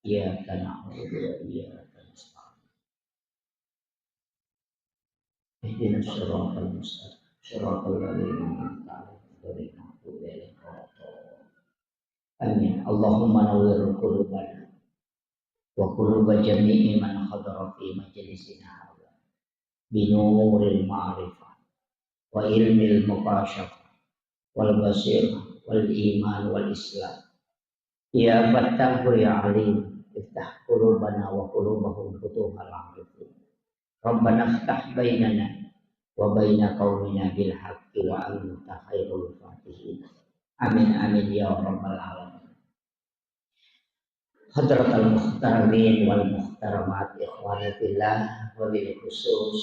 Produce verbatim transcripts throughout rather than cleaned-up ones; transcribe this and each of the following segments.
إياك نعبد وإياك نستعين. اهدنا الصراط المستقيم. صراط الذين أنعمت عليهم غير المغضوب عليهم ولا الضالين. آمين. اللهم نور قلوبنا وقلوب جميع من حضر في مجلسنا هذا بنور المعرفة وعلم المكاشفة والبصيرة والإيمان والإسلام. يا فتاح يا عليم، افتح قلوبنا وقلوبهم فتوح العارفين. ربنا افتح بيننا وبين قومنا بالحق وأنت خير الفاتحين. آمين، آمين يا رب العالمين. Hadratal muhtaramin wal muhtaramat, ikhwani fillah, wabil khusus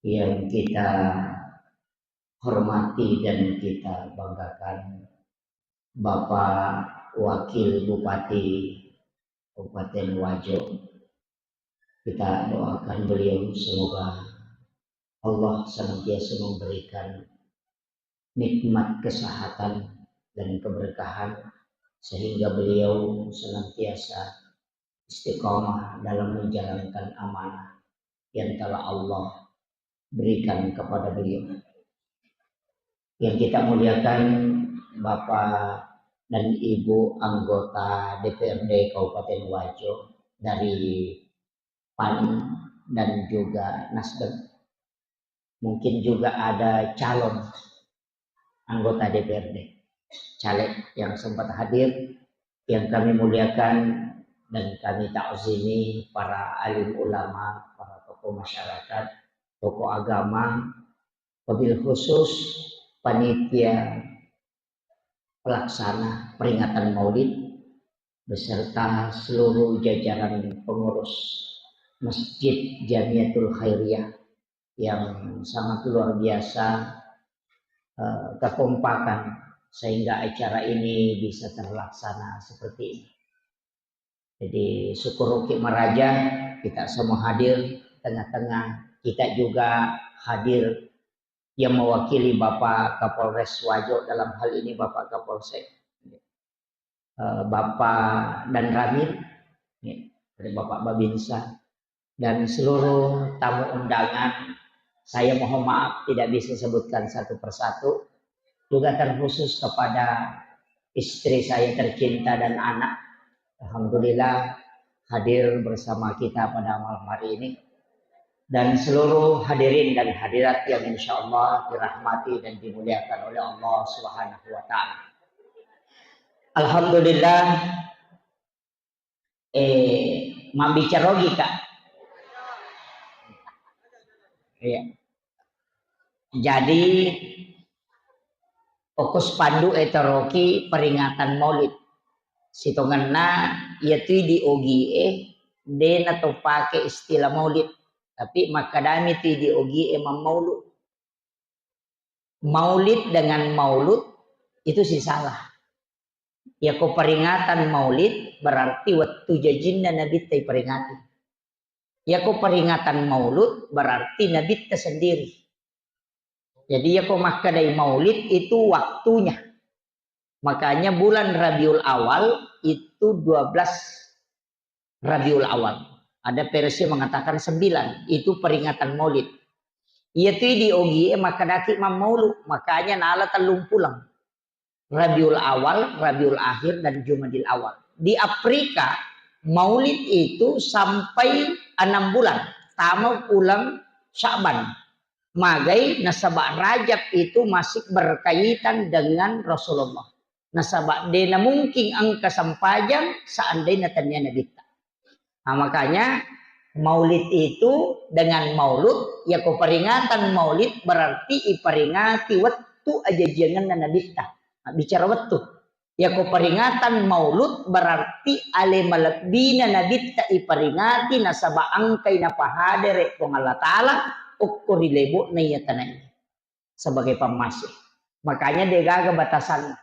yang kita hormati dan kita banggakan, Bapak Wakil Bupati Kabupaten Wajo. Kita doakan beliau, semoga Allah senantiasa memberikan nikmat kesehatan dan keberkahan, sehingga beliau senantiasa istiqomah dalam menjalankan amanah yang telah Allah berikan kepada beliau. Yang kita muliakan, Bapak dan Ibu anggota D P R D Kabupaten Wajo dari PAN dan juga Nasdem. Mungkin juga ada calon anggota D P R D, caleg yang sempat hadir, yang kami muliakan dan kami takzimi, para alim ulama, para tokoh masyarakat, tokoh agama, wabil khusus panitia pelaksana peringatan Maulid beserta seluruh jajaran pengurus Masjid Jamiatul Khairiyah yang sangat luar biasa, eh, kekompakan sehingga acara ini bisa terlaksana seperti ini. Jadi, syukur Uki Maraja, kita semua hadir tengah-tengah. Kita juga hadir yang mewakili Bapak Kapolres Wajo, dalam hal ini Bapak Kapolsek, eh, Bapak Danramil, ya, dari Bapak Babinsa, dan seluruh tamu undangan. Saya mohon maaf tidak bisa sebutkan satu persatu. Juga terkhusus kepada istri saya tercinta dan anak. Alhamdulillah hadir bersama kita pada malam hari ini. Dan seluruh hadirin dan hadirat yang insya Allah dirahmati dan dimuliakan oleh Allah Subhanahu wa Ta'ala. Alhamdulillah, eh, mabbicara ogi, Kak. Iya. Jadi, fokus pandu e taroki peringatan Maulid. Sitongenna, iya tui di ogi e, de nato pake istilah Maulid. Tapi makkadami tui di ogi e mammaulu. Maulid dengan maulud itu sisalah. Yako peringatan Maulid berarti wettu jajinna Nabitta iperingati. Yako peringatan Maulud berarti Nabitta sendiri. Jadi yako makkedai Maulid itu waktunya. Makanya bulan Rabiul Awal itu dua belas Rabiul Awal. Ada versi mengatakan sembilan, itu peringatan Maulid. Iya tu di ogi e makkedaki mammaulu, makanya nala tellung pulang. Rabiul Awal, Rabiul Akhir, dan Jumadil Awal. Di Afrika, Maulid itu sampai enam bulan, tama bulan Sya'ban. Magai nasaba Rajab itu masih berkaitan dengan Rasulullah. Nasaba de namungkin engka sempajang seandainya tania Nabitta. Nah, makanya Maulid itu dengan maulud, yako peringatan Maulid berarti iperingati wettu ajajiangenna Nabitta. Nah, bicara wettu. Yako peringatan Maulud berarti ale malebbina Nabitta iperingati nasaba engkai napahadere Puang Allah Ta'ala okko ri lebo'na iya tanaiya sebagai pammasih. Makanya degaga batasanna.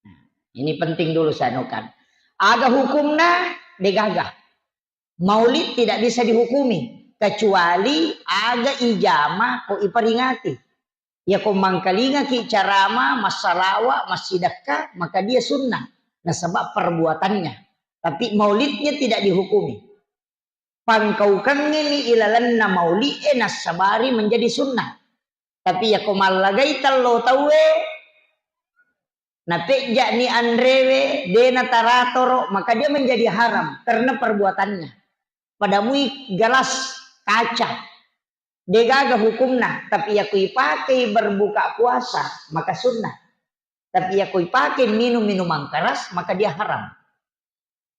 Nah, ini penting dulu saya anukan. Aga hukumna degaga. Maulid tidak bisa dihukumi kecuali aga ijama ko iperingati. Yako mangkalingaki carama, massalawa, massidekka, maka dia sunnah. Nasaba perbuatannya. Tapi maulidnya tidak dihukumi. Pangkaukengngeni ilalenna mauli'e nassabari menjadi sunnah. Tapi yako mallagai tello tauwe, napejja'ni anrewe, de nataratoro, maka dia menjadi haram karena perbuatannya. Padamui gelas kaca, degaga hukumna, tapi yako ipakei berbuka puasa, maka sunnah. Tapi yako ipakei minum minuman keras, maka dia haram.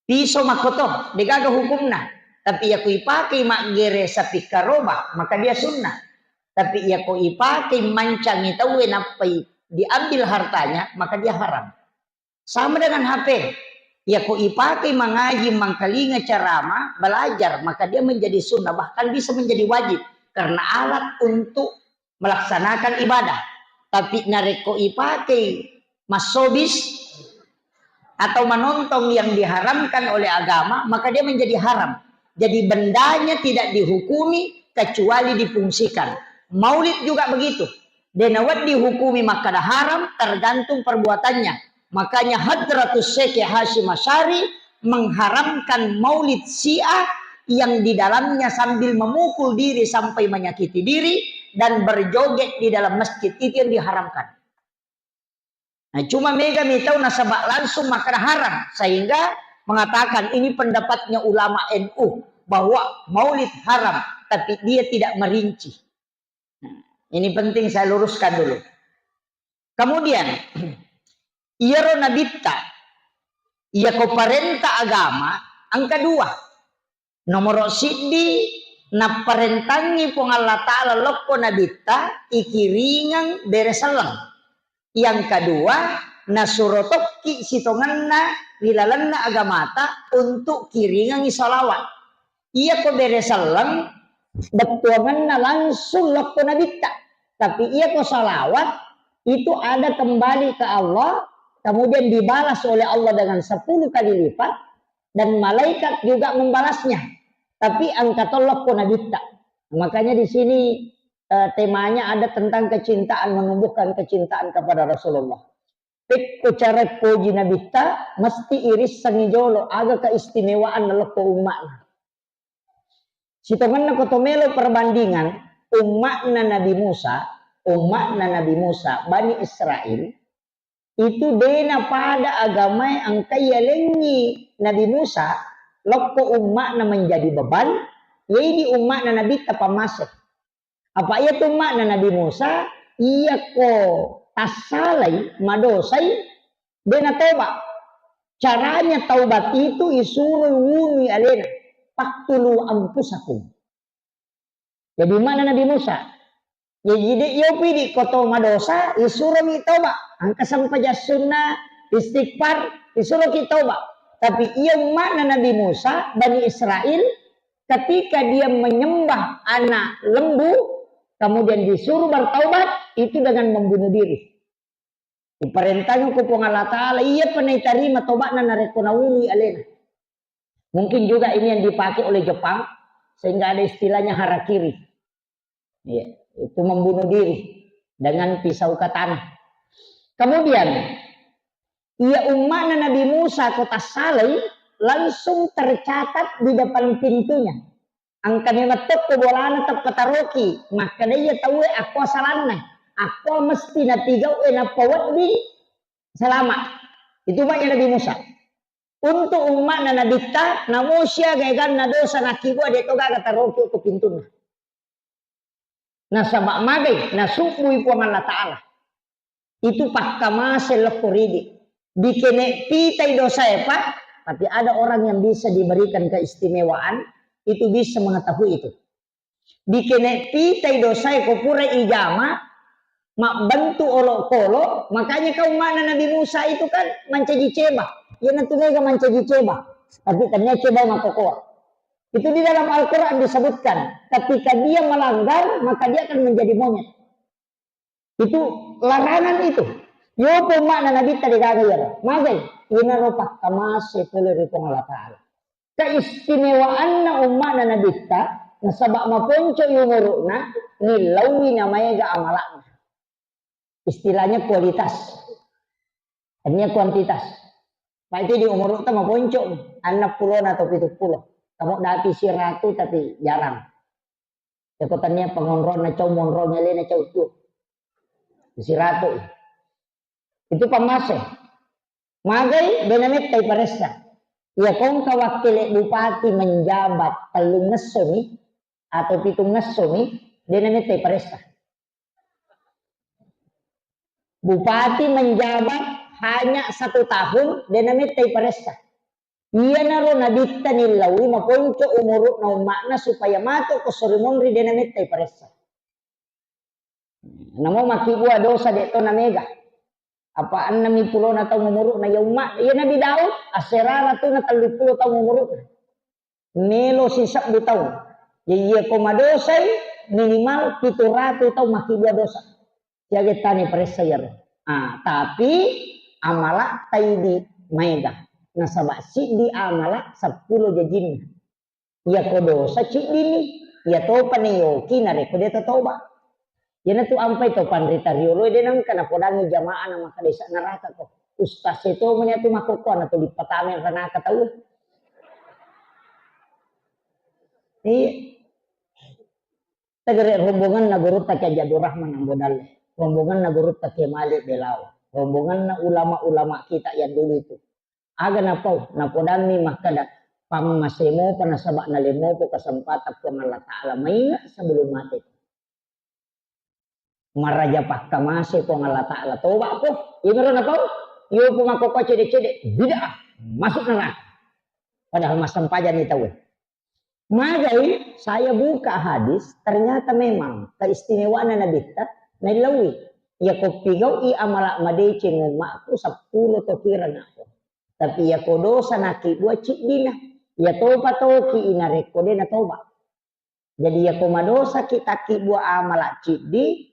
Piso makkoto, degaga hukumna. Tapi yako ipakei maggere sapi karoba, maka dia sunnah. Tapi yako ipakei mancangi tauwe nappai diambil hartanya, maka dia haram. Sama dengan H P. Yako ipakei mangaji, mangkalinga ceramah, belajar, maka dia menjadi sunnah, bahkan bisa menjadi wajib karena alat untuk melaksanakan ibadah. Tapi narekko ipakei massobis atau menonton yang diharamkan oleh agama, maka dia menjadi haram. Jadi bendanya tidak dihukumi kecuali difungsikan. Maulid juga begitu. De nawedding dihukumi makkada haram, tergantung perbuatannya. Makanya Hadratus Syekh Hasyim Asy'ari mengharamkan maulid Syiah yang di dalamnya sambil memukul diri sampai menyakiti diri dan berjoget di dalam masjid, itu yang diharamkan. Nah, cuma mega mi tau nasaba langsung makkada haram, sehingga mengatakan ini pendapatnya ulama N U bahwa maulid haram, tapi dia tidak merinci. Nah, ini penting saya luruskan dulu. Kemudian, iyaro nabitta, iyako parenta agama, engka dua. Nomoro siddi, napparentangngi Puang Allah Ta'ala lokko nabitta, ikiringeng bere selleng. Yang kedua, nasuro tokki sitongenna ri lalenna agamata untuk kiringengi salawat. Iyako bere selleng, bettuangenna langsung lokko nabitta. Tapi iyako salawat, itu ada kembali ke Allah, kemudian dibalas oleh Allah dengan sepuluh kali lipat, dan malaikat juga membalasnya. Tapi engka to lokko nabitta. Makanya di sini, eh, temanya ada tentang kecintaan, menumbuhkan kecintaan kepada Rasulullah. Pekko cara poji nabitta, mesti irissengi jolo aga keistimewaan lokko umma'na. Sitongenna ko to melo perbandingan, umma'na Nabi Musa, umma'na Nabi Musa, Bani Israel, itu dena pada agamae engkai yalengngi Nabi Musa, lokko umma'na menjadi beban, yaidi umma'na nabitta pammase. Apa iya tu umma'na Nabi Musa, iyako tassalai, madosai, dena toba. Caranya taubat itu isuro wunui alena, "Faqtulu anfusakum." Jadi umma'na Nabi Musa. Jadi de' yopi di koto madosa, isuromi toba. Engka sempajang sunna, istighfar, isuroki toba. Tapi iya umma'na Nabi Musa, Bani Israel, ketika dia menyembah anak lembu, kemudian disuruh bertaubat, itu dengan membunuh diri. Diparentangko Puang Allah Ta'ala, iyapa naitarima tobatna narekko nawului alena. Mungkin juga ini yang dipakai oleh Jepang, sehingga ada istilahnya harakiri. Iya, itu membunuh diri dengan pisau katana. Kemudian, iya umma'na Nabi Musa ko tassalai, langsung tercatat di depan pintunya. Engka memang tokko bolana teppataroki, makkeda iya tauwe akko salanna, akko mesti napigau'e nappa wedding salama. Itu umma'na Nabi Musa. Untuk umma'na Nabitta, namo siaga eganna dosa nakkibua de' to gaga taroki ko pintunna. Nasaba magai, nasubbui Puang Allah Ta'ala. Itu pakkamase lokko ridi. Dikene pitai dosae, Pak, tapi ada orang yang bisa diberikan keistimewaan, itu bisa mengetahui itu. Dikene pitai dosae ko pura ijama, mabbentuk olokolo, makanya kau mana Nabi Musa itu kan mancaji ceba. Iyanatu mega mancaji ceba. Tapi tania ceba makokoa. Itu di dalam Al-Quran disebutkan, ketika dia melanggar, maka dia akan menjadi monyet. Itu larangan itu. Yopo umma'na Nabitta degaga iyaro. Magai, inaro pakkamase pole ri Puang Allah Ta'ala. Keistimewaanna umma'na Nabitta, nasaba maponco umuru'na, nillauwi namaega amala'na. Istilahnya kualitas. Tania kuantitas. Berarti di umurutta maponco, enneng pulona atau pitu pulo. Kamu dati siratu tapi jarang. Yako tania pengonronna cau, monrong elena cau tu. Siratu. Itu pammase. Magai, de namettai paressa. Iya kongka wakkele bupati menjabat tellung ngessomi atau pitung ngessomi, de namettai paressa. Bupati menjabat hanya satu tahun, de namettai paressa. Iyanaro nabitta nillaui maponco umuru'na umma'na supaya matu ko sori monri de namettai paressa. Namo makkibua dosa de to namega. Apa enneng pulona taung umuru'na iya umma, iya Nabi Daud, asserara tu na tellu pulo taung umuru'na. Melo sisebbu taung. Jadi iya ko madosai minimal pitu ratu taung makkibua dosa. Siaga tani paressa iyaro. Ah, tapi amala taidi maega. Nasaba siddi amala seppulo jajinna. Iya ko dosa ciddini, iya topa neyoki narekko de tatoba. Iyanatu ampai to panrita riolo de nengka napodangi jamaah na maka desa neraka ko. Ustaz e to meni atu makkokkoa na to dipatame ranaka tau. Iya. Tegere rombonganna gurutta Kiai Abdul Rahman Ambo Dalle, rombonganna gurutta Kiai Malik Belau, rombonganna ulama-ulama kita yang dulu itu. Aga napau, napodanni makkada, pammasemo pa nasaba nalemmopo kesempatan Puang Allah Ta'ala mainga sebelum mate. Maraja pakkamase Puang Allah Ta'ala, toba ko, imero napau, yo pun makkokkoa cede-cede, bid'ah, masuk neraka. Padahal massempajang ni tau. Magai saya buka hadis, ternyata memang keistimewaanna Nabitta naillaui. Iya ko pigau'i amala madeceng ummaku seppulo to kirang aku. Tapi iya ko dosa nakkibua ciddina. Iya topa toki inarekko de natoba. Jadi iya ko madosa ki takkibua amala ciddi,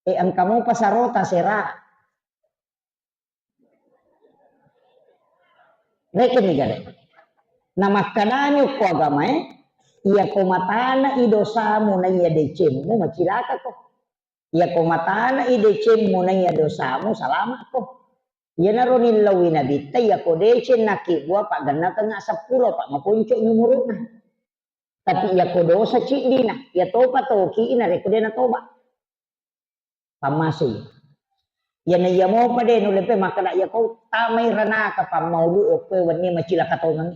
e engka mopa sarota sera. Rekeng ni gare. Na makkadani okko agamae, iya ko matana i dosamu na iya decemmu macilaka ko. Iya ko matana i decemmu na iya dosamu salama ko. Iyanaro nillaui Nabitta, iya ko deceng nakkibua paggennakengnga seppulo, pa maponco umuru'na. Tapi iya ko dosa ciddina, iya topa toki narekko de natoba. Pammasei. Iyana iya mopa de nulle pe makkada iya ko tamai ranaka pammaulu okko wenni macilaka tongeng.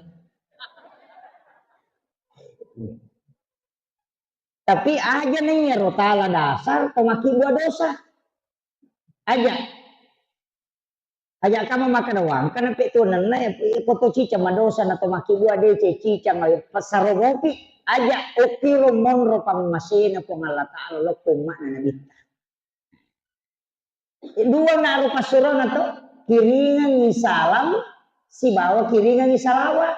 Tapi aja na iyaro tala dasar to makkibua dosa. Aja. Aja kama makkada wangka na pe tuanenna ya, ko to cicang madosa na to makkibua de ce cicang ayo pasaro mopi. Aja okkiro monro pammasena Puang Allah Ta'ala lokko umma'na Nabitta. Dua naro passurona to, kiringengngi salam sibawa kiringengngi salawat.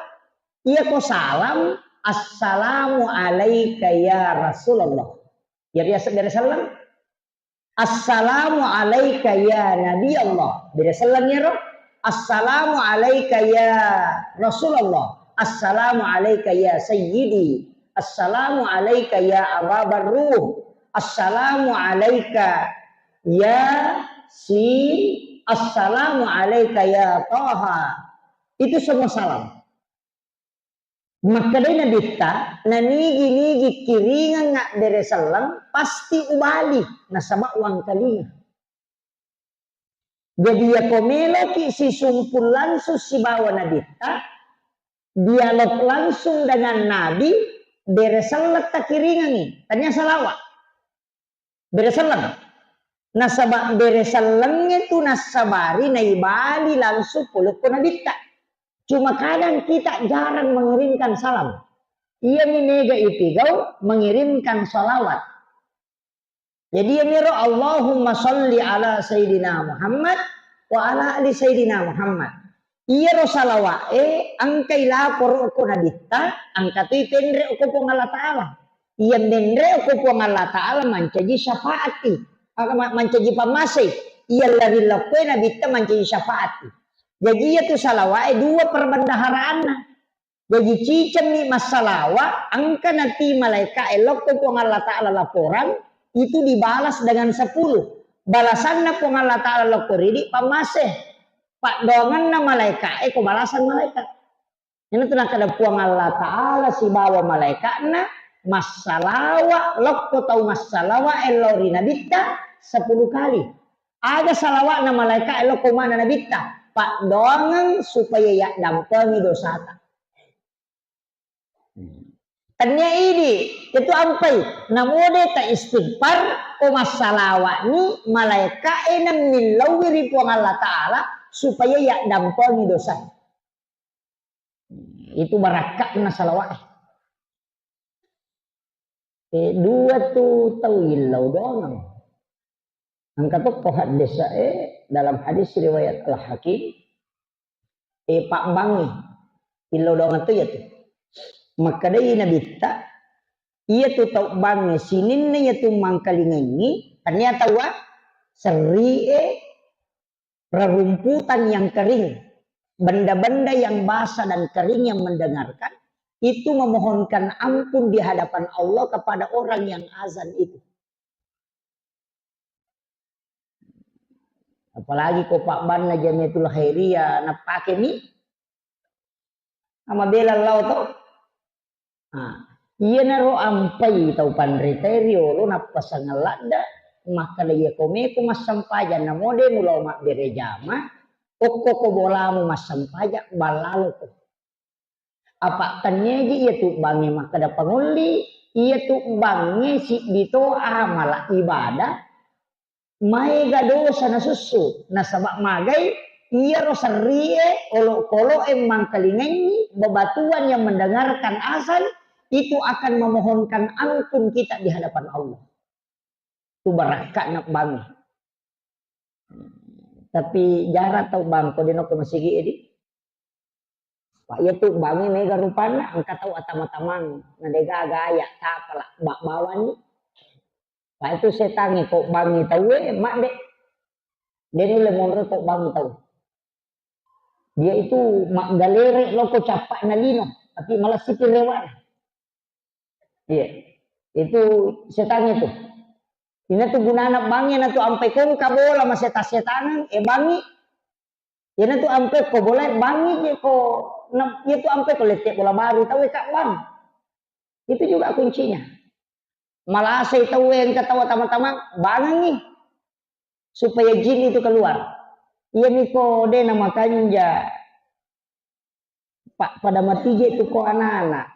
Iya ko salam, "Assalamu alaika ya Rasulullah." Ya biasa bere salam. "Assalamu alaika ya Nabi Allah." Bere salam ya ro. "Assalamu alaika ya Rasulullah. Assalamu alaika ya Sayyidi. Assalamu alaika ya Aba Barruh. Assalamu alaika ya Sin. Assalamu alaika ya Taha." Itu semua salam. Makkedai Nabitta, "Nanigi-nigi kiringeng abbere selleng, pasti ubali, nasaba wangkalinga." Jadi, yako meloki sisumpul langsung sibawa Nabitta, dialog langsung dengan Nabi, bere selleng takiringengi, tania salawa. Bere selleng. Nasaba bere sellengnge tu nassabari naibali langsung polokko Nabitta. Cuma kadang kita jarang mengirimkan salam. Iyami mega ipigau mengirimkan salawat. Jadi, iyamiro, "Allahumma salli ala Sayyidina Muhammad wa ala ali Sayyidina Muhammad." Iyaro salawa'e engkai laporo ko Nabitta, engka tu ipenre ko Puang Allah Ta'ala. Iya menre ko Puang Allah Ta'ala mancaji syafaati. Aga ma-, mancaji pammasei. Iya lari lokkoe Nabitta mancaji syafaati. Jadi, iya tu salawa'e dua perbendaharaanna. Jaji, cicemmi massalawa, engka nati malaeka'e lokko Puang Allah Ta'ala laporan, itu dibalas dengan sepuluh. Balasanna Puang Allah Ta'ala lokko ridi pammase. Paddoangenna malaeka'e ko balasan malaeka. Iyanatu nakkeda Puang Allah Ta'ala sibawa malaeka'na, massalawa, lokko tau massalawa lao ri nabitta sepuluh kali. Aga salawa'na malaeka'e lokko mana nabitta? Paddoangeng supaya yaddampengi dosata. Tennia idi, itu ampai. Namo de ta istighfar, ko massalawa'ni, malaeka'e nemmillauwi ri Puang Allah Ta'ala supaya yaddampengi dosa. Itu barakka'na salawa'e. Eh, dua tu tau illau doang. Engka tokko haddesae dalam hadis riwayat Al-Hakim, eh, pabbangngi. Illau doang tu iyatu. Makkedai Nabitta, iyatu tau bangnge sininna iyatu mangkalingengngi, tania taua serrie, rerumputan yang kering, benda-benda yang basah dan kering yang mendengarkan, itu memohonkan ampun di hadapan Allah kepada orang yang azan itu. Apalagi ko pabbanna Jamiatul Khairiyah, napake mi, amabela lao to. Ah, iyanaro ampai tau panritae riolo nappasangeng ladda, makkeda, "Iya komeko massampajang, namo de mulao mabbere jama, okko ko bolamu massampajang, ballaloko." Apa tenniaji iyatu bangnge makkeda pangolli, iyatu bangnge siddi to amala ibadah, maega dosa nasussu, nasaba magai iyaro serrie, olokoloe mangkalingengngi, bebatuan yang mendengarkan azan itu akan memohonkan ampun kita di hadapan Allah. Tu barakka'na bangnge. Tapi jarang tau bangko de nokko masigi edi. Pak, iya tu bangnge mega rupanna, engka tau atama-tamang, na degaga aya tapala, bak bawani. Pak, itu setangnge ko bangngi tauwe, mak de. De nulle monro ko bangngi tau. Dia itu maggalere loko cappa'na lino, tapi malessi pi rewana. Iya. Itu setangnge tu. Ina tu gunana bangnge na tu ampai kongka bola maseta-setangan, eh bangngi. Ina tu ampe ko bola bangngi je ko, na, iya tu ampe ko lette bola baru tau ka bang. Itu juga kuncinya. Malasai tau engka tau tama-tama bangengi supaya jin itu keluar. Iya niko de na makanja. Pak, pada mati je tu ko anak-anak.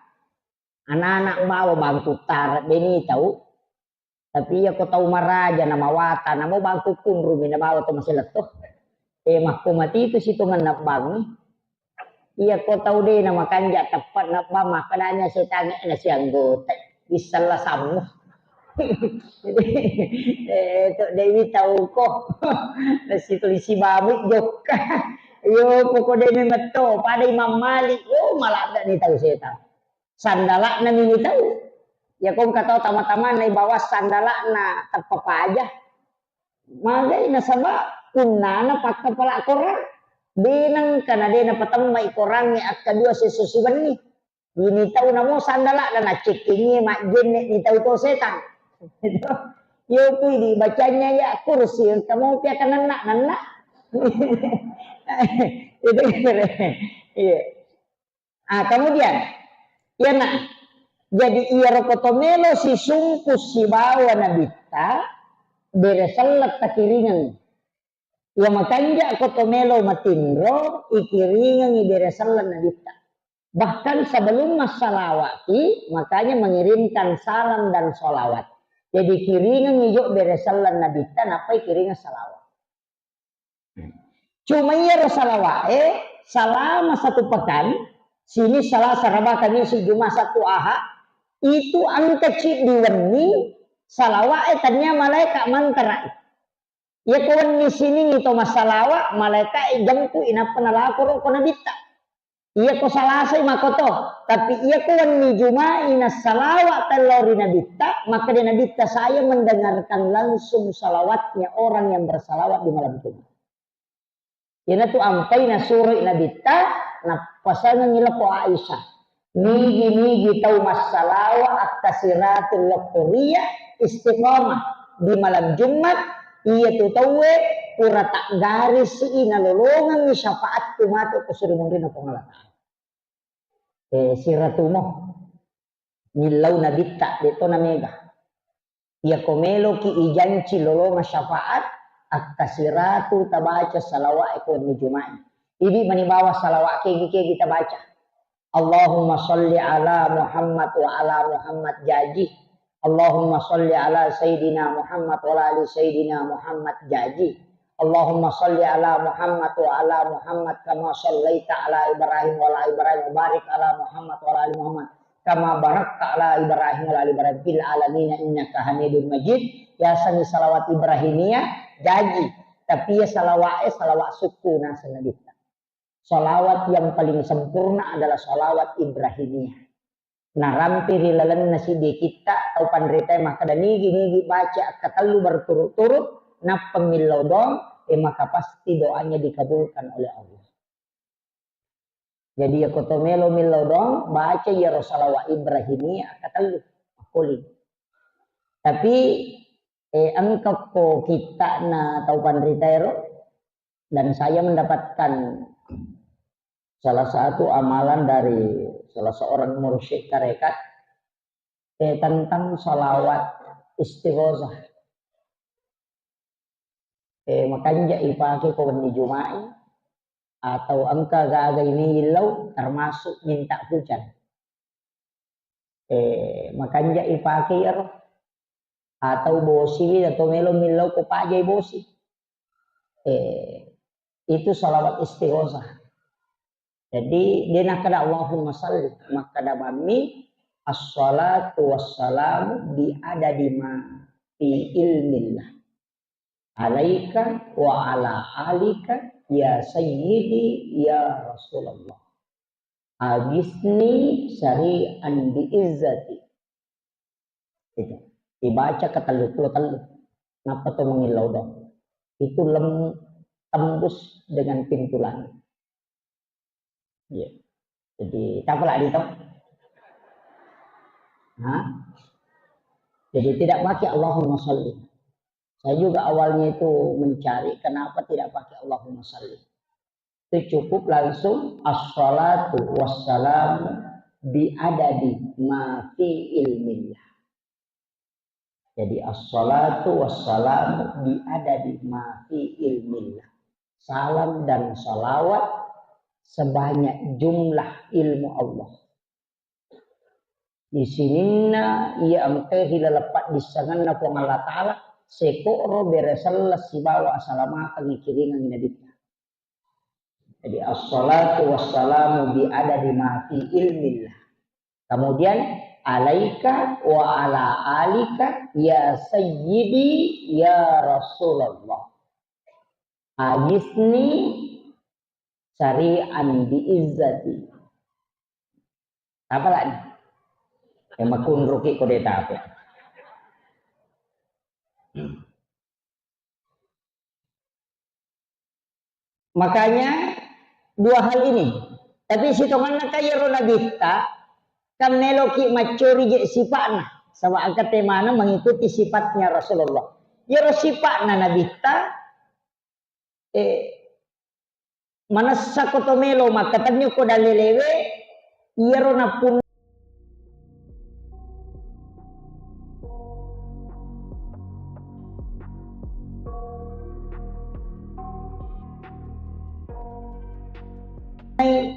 Anak-anak bawa bangku tara beni tau. Tapi iya ko tau maraja na mawata, namo bangku kunrumi na bawa to maseletto. Eh, makko mati itu sitongenna bangngi. Iya ko tau de na makanja teppa'na bang, makkedanya setangnge na sianggota. Bissella sammu. Eh, to dewi tau ko. Nasitulisi babu jokka. Yo, poko de memetto, pada Imam Malik. Oh, maladda ni tau setang. Sandala'na mini tau. Ya, ko engka tau tama-tamana ibawa sandala'na teppa paja. Magai nasaba punnana pakkapala korang. De nengka na de napatemmai korangnge akkadua sesso sibenni. Ini tau namo sandala'na nacekkengi majjenne ni tau to setang. Yo kui di bacanya ya kursi engka mopi akan nenna-nenna. Itu kira. Iya. Ah, kemudian, iya, nak. Jadi, iyaro ko to melo sisungku sibawa nabitta, bere selleng takiringeng. Iya makanja ko to melo matinro, ikiringengi bere selleng nabitta. Bahkan sebelum massalawati, makanya mengirimkan salam dan sholawat. Jadi, kiringengi jo bere selleng nabitta, nappai kiringeng salawat. Cuma iyaro salawa'e, selama satu pekan, sini Selasa, Raba, Kamisi, Juma, Sabtu, Aha, itu engka ciddi wenni salawa'e tania malaeka mantara. Iya ko wenni siningi to massalawa, malaeka jempui nappa nalaporo ko nabitta. Iya ko Salasai makoto, tapi iya ko wenni Jumai nassalawa tellao ri nabitta, makkeda nabitta, "Saya mendengarkan langsung salawatnya orang yang bersalawat di malam Jumat." Iyanatu ampai nasuroi nabitta, nappasangengi lako Aisyah. Nigi-nigi tau massalawa akkasiratul lokkoria istiqamah di malam Jumat, iyatu tauwe Pura taggarisi nalolongengngi syafaatku matu ko suri munrinna Puang Allah Ta'ala. Eh, siratumo. Millau nabitta, de' to namega. Iyako meloki ijanci lolongeng syafaat, akkasiratu tabaca salawat e ko wenni Juma'i. Idi mani bawa salawat kegi-kegi tabaca. Allahumma salli ala Muhammad wa ala Muhammad jaji. Allahumma salli ala Sayyidina Muhammad wa ala ali Sayyidina Muhammad jaji. Allahumma salli ala Muhammad wa ala Muhammad kama sallaita ala Ibrahim wa ala Ibrahim wa barik ala Muhammad wa ala ali Muhammad kama barakta ala Ibrahim wa ala ali Ibrahim fil alamin innaka Hamidum Majid. Yasengngi salawat Ibrahimiyah jaji, tapi iya salawat e salawat sukku naseng nabitta. Salawat yang paling sempurna adalah salawat Ibrahimiyah. Narampe ri lalenna siddi kitta tau panritae makkeda nigi-nigi baca akkatellu berturut-turut, nappa millau doang, e maka pasti doanya dikabulkan oleh Allah. Jadi, iyako to melo millau doang, baca iyaro salawat Ibrahimiyah akkatellu, makkuling. Tapi, eh, engka ko kitta'na tau panritaero, dan saya mendapatkan salah satu amalan dari salah seorang mursyid tarekat, eh, tentang salawat istighosah. Eh, makanja ipake ko wenni Juma'i atau engka gaga ini illau, termasuk minta hujan. Eh, makanja ipake iyaro. Atau bosiwi atau melo millau ko pajai bosi. Eh, itu salawat istighosah. Jadi, de' nakkeda Allahumma salli, makkeda bammi, "Assalatu wassalamu bi adadi ma fi ilmillah. Alaika wa ala alika ya sayyidi ya Rasulullah. Agisni syari'an bi izzati." Itu. Dibaca ke tellu puluh tellu. Nappa to mengillau dong. Itu lem-, tembus dengan pintu langit. Iya. Jadi, tak apa lah, Dito? Hah? Jadi, tidak pakai Allahumma salli. Saya juga awalnya itu mencari kenapa tidak pakai Allahumma salli. Itu cukup langsung assalatu wassalamu bi adadi ma fi ilmillah. Jadi, assalatu wassalamu bi adadi ma fi ilmillah. Salam dan salawat sebanyak jumlah ilmu Allah. Di sininna iya engkae ri laleng paddissengenna Puang Allah Ta'ala, sekoro bere selleng sibawa asalamakeng ikiringengngi Nabitta. Jadi, assalatu wassalamu bi adadi ma fi ilmillah. Kemudian, alaika wa ala alika ya sayyidi ya Rasulullah. Agisni syari'an bi izzati. Apa lagi? Yang makunruki kode tape. Hmm. Makanya dua hal ini. Tapi sitonganna ka iyaro nabitta, kan meloki maccori je sipa'na. Sama angka temana mengikuti sifatnya Rasulullah. Iyaro sipa'na nabitta, eh, manessa ko to melo makkatenni ko dalelewe, iyaro napun-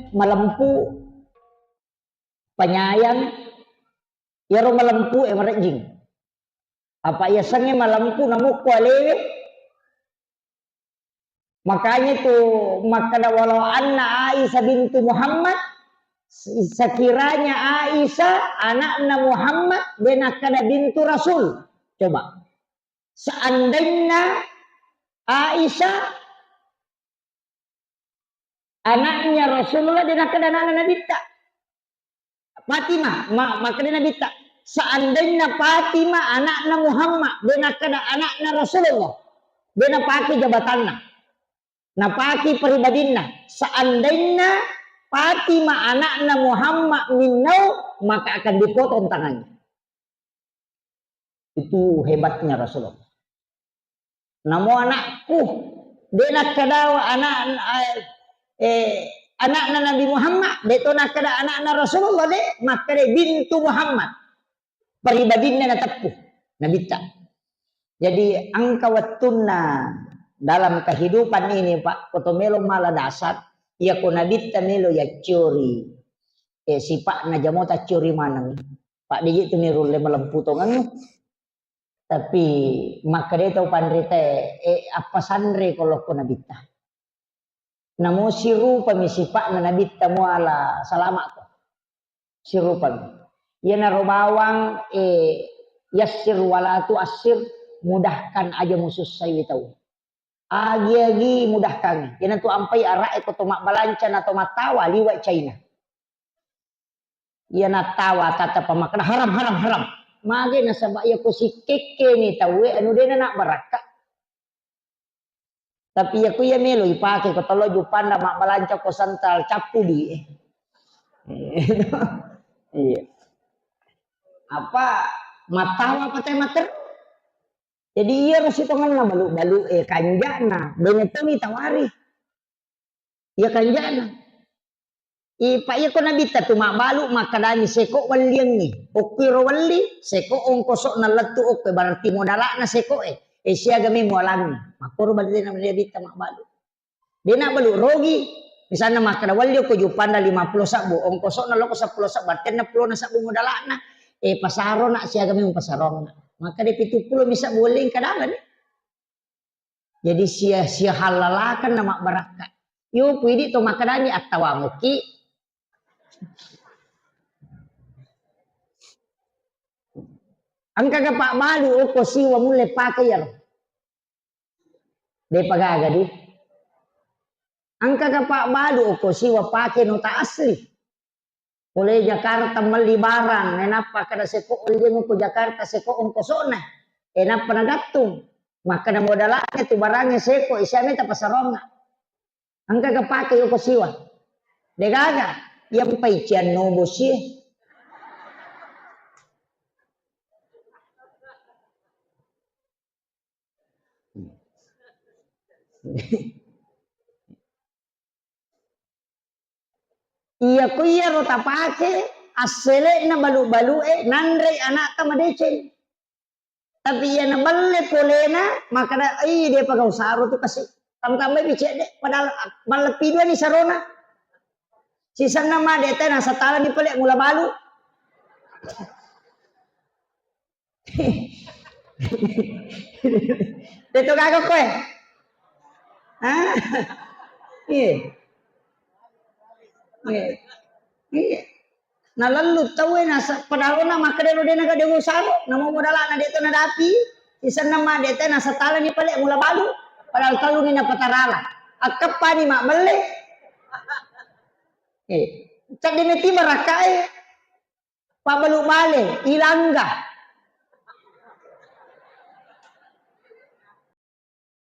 malempu, penyayang, iyaro malempu e marejjing. Apa yasengnge malempu namukko alewe? Makanya itu makkeda, "Walau anna Aisyah bintu Muhammad," sekiranya Aisyah anakna Muhammad, de nakkeda bintu Rasul. Coba. Seandainya Aisyah anaknya Rasulullah, de nakkeda anakna Nabitta. Fatimah, ma-, makkeda Nabitta, seandainya Fatimah anakna Muhammad, de nakkeda anakna Rasulullah, de napake jabatanna, napake pribadinna. Seandainya Fatimah anakna Muhammad minnau, maka akan dipotong tangannya. Itu hebatnya Rasulullah. Namo anakku, De' nakkeda anak, eh, eh, anakna Nabi Muhammad, de' to nakkeda anakna Rasulullah, de', makkeda bintu Muhammad. Pribadinna nateppu Nabitta. Jadi engka wettunna dalam kehidupan ini, Pak, ko to melo mala dasar, iya ko Nabitta melo yacciori, eh, sipa'na jamo tacciori maneng. Pak, de' je tu ni rulle malempu tongeng. Tapi makkeda tau panrita, eh, apa sanre ko lokko Nabitta. Namo sirupami sipa'na Nabitta muala salama'ko. Sirupami. Iyanaro bawang, eh, yassir wala tuassir, mudahkan aja musussaiwi tau. Agi-agi mudahkangngi. Iyanatu ampai ara'e ko to mabbalanca na to mattawa liwa' China. Iya nattawa tata pamakkeda haram, haram, haram. Mage nasaba iya ko sikkekkeni tauwe anu de' nana barakka. Tapi iya ku iya melo ipake ko tolo juppanda mabbalanca ko santal cappu di. Iya. Apa mattawa apa teh mater? Jadi iyaro sitongenna balu-balu e kanja'na, bene toni tawari. Iya kanja'na. Ipa iya ko Nabitta tu mabbalu makkedani seko welliangngi. Okko iro welli, seko ongkoso'na lettu okko, berarti modala'na seko e. E siaga me mualangngi. Makkoro berarti Nabitta mabbalu. De' nabbalu rogi. Misalna makkeda welli okko juppanda lima pulo sabbu, ongkoso'na loko seppulo sabbu, berarti enneng pulo na sabbu modala'na. E pasarona siaga me pasarona. Makkeda pitu pulo mi sabbu welli engka dalani. Jadi sia, sia halalakan na mabbarakka. Yo, ku idi to makkedani attawamuki. Engka ga pabbalu okko siwa mulle pake iyaro. De' pagaga di. Engka ga pabbalu okko siwa pake nota asli. Pole Jakarta melli barang, nainappa kada seko liang ko Jakarta seko ongkosona. Enappa nagattung. Makkada modalaknya tu barangnge seko, isiame tapasaronna. Engka ga pake yoko siwa. Degaga, yang paician nobo sie. Iya, ko iyaro tapake, assele'na balu-balu'e, nanrei ana'ta madeceng. Tapi iya nabelle polena, makkada, "Ih, depa gau saro tu kasi." Tambah-tambah bicedde, padahal malleppi dua ni sarona. Sisenna ma deta nasatala ni pale mula balu. Teto gaga koe? Hah? Iya. Iya. Iya. Nalallu tauwe nasa-, padahal na makkeda ro dena gade usaro, namo modalana deto nadapi, sisenna ma deta nasatala ni pale mula balu, padahal tellu ni napatarala. Akkeppani mabbelle. Eh, cedde meti barakkae. Pabbalu bale, ilangga.